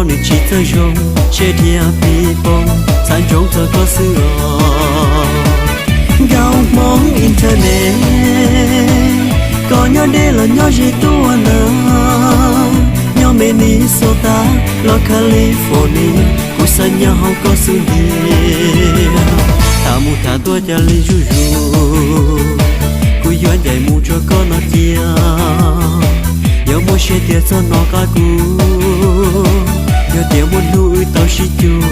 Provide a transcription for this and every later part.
Nws tsis txawj zoo, seb dhia pib poob, txhaj ntsoov txog koj xwb os. Nkauj Hmoob internet, koj nyob deb los nyob ze tuaj ntag, nyob Minnesota los California, kuv xav nyob hauv koj xwb ntiag. Tham mus tham tuaj cas li zuj zus, kuv yuav ncaim mus rau koj no cia. Yog muaj siab tiag txhob hnov qab kuv, yog tias muaj hnub wb tau sib cuag.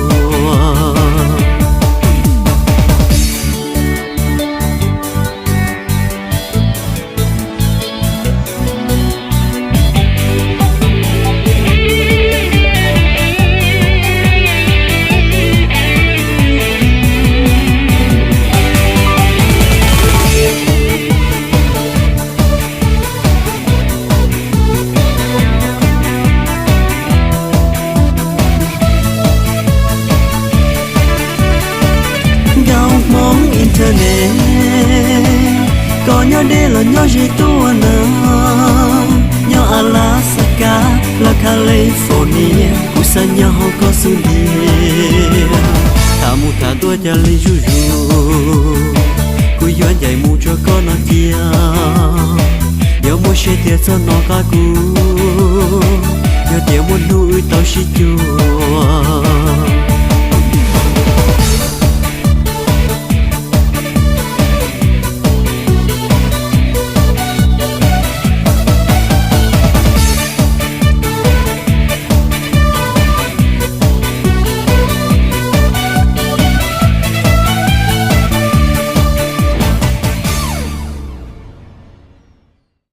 Nkauj Hmoob internet, koj nyob deb los nyob ze tuaj ntag, nyob Alaska los California, kuv xav nyob hauv koj xwb ntiag. Tham mus tham tuaj cas li zuj zus, kuv yuav ncaim mus rau koj no cia. Yog muaj siab tiag txhob hnov qab kuv, yog tias muaj hnub wb tau sib cuag.